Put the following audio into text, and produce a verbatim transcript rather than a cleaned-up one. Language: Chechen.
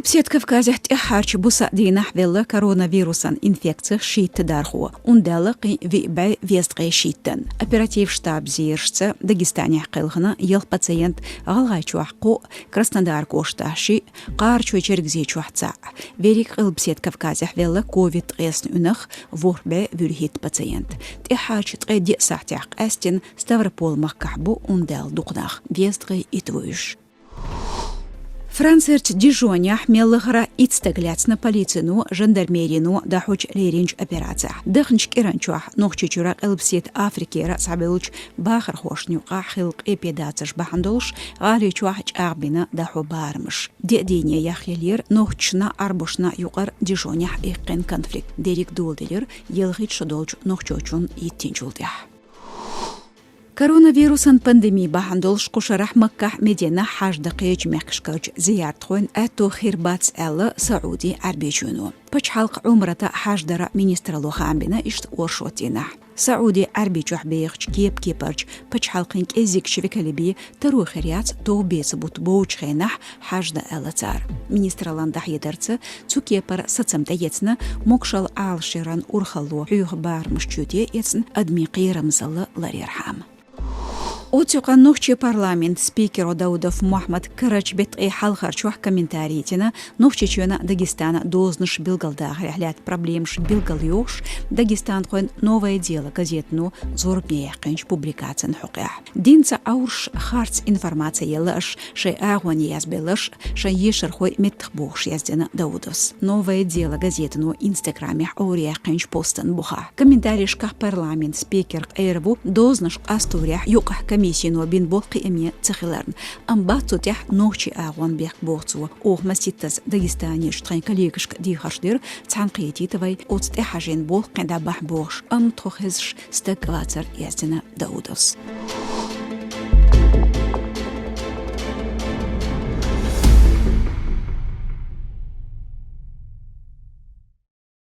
Къилбаседа Кавказехь тӀаьххьарчу буса дийнахь велла коронавирусан инфекци шийтта дархо. Ундаьлла кхин виъ бӀе везткъе шийттан. Оператив штаб зерашца, Дагестанехь кхелхина ялх пациент, ГӀалгӀайчохь кхоъ, Краснодар кӀоштахь шиъ, Кхарачой-Чергазийчохь цхьаъ. Верриг Къилбаседа Кавказехь велла ковид ткъесна уьнах ворхӀ бӀе вуьрхӀитта пациент. ТӀаьххьарчу ткъе диъ сахьтехь къаьстина Ставрополь-махкахь бу ундаьлла дукха нах, везткъе итт ву уьш. Францерчу Дижонехь мел лахара итт стаг лаьцна полицино, жандармерино дӀахьочу леринчу операцехь. Дахначу кӀиранчохь Нохчийчуьра, Къилбаседа Африкера схьабевллачу бахархошна юкъахь хилла къепедацарш бахьана долуш, гӀали чохь чӀагӀбина дӀахьо барамаш. Деа дийне яхъеллера нохчашна, Ӏарбошна юкъара Дижонехь иккхина конфликт. Дерриг доладелира ялхитта шо долчу нохчочун йиттинчул тӀаьхьа. Коронавирусан пандеми бахьана долуш кху шарахь Маккахь, Мединахь хьаж дан кхечу мехкашкарчу зияртхойн аьтто хир бац аьлла СаӀуди Ӏаьрбийчоьно. Пачхьалкхан Ӏумрата, хьаж дара министралло хаам бина иштта оршот дийнахь. СаӀуди Ӏаьрбийчохь бехачу кеп-кепарчу пачхьалкхийн кӀеззигчу векале бен таро хир яц товбеца бутт бовчу хенахь хьаж дан аьлла цара. Министраллан дӀахьедарца, цу кепара сацам тӀеэцна, могушалла Ӏалашъяран урхалло хьоьху барамаш чоте эцна адамийн кхерамзалла ларъярхьама. Оццу юкъанна нохчийн парламентан спикеро Даудов Мохьмада карарчу беттан хьалхарчохь комментарий йитина Нохчийчоьнан, Дагестанан дозанаш билгалдахарехь лаьтта проблемаш билгалйохуш, дагестанхойн «Новое дело» газетано зорбане яьккхинчу публикацин хьокъехь. Динца Ӏовраш, харц информаци елла аша шайн агӀоне язбелларш, шайн ешархой меттахбохуш, яздина Даудовс. «Новое дело» газетано Инстаграмехь Ӏовра яьккхинчу постан бухахь. Комментарийшкахь парламентан спикер къера ву дозанаш къасторехь юкъахь комиссино бина болу кхиаме ца хиларна. Амма бац цу тӀехь нохчийн агӀон бехк, боху цо. Оха маситтаза Дагестанерчу тхайн коллегашка дехарш дира, цхьаьна кхетийта вай, оцу тӀе хьажийна болу кхин дӀа бахьана бохуш, амма тхо хезаш стаг вацара, яздина Даудовс.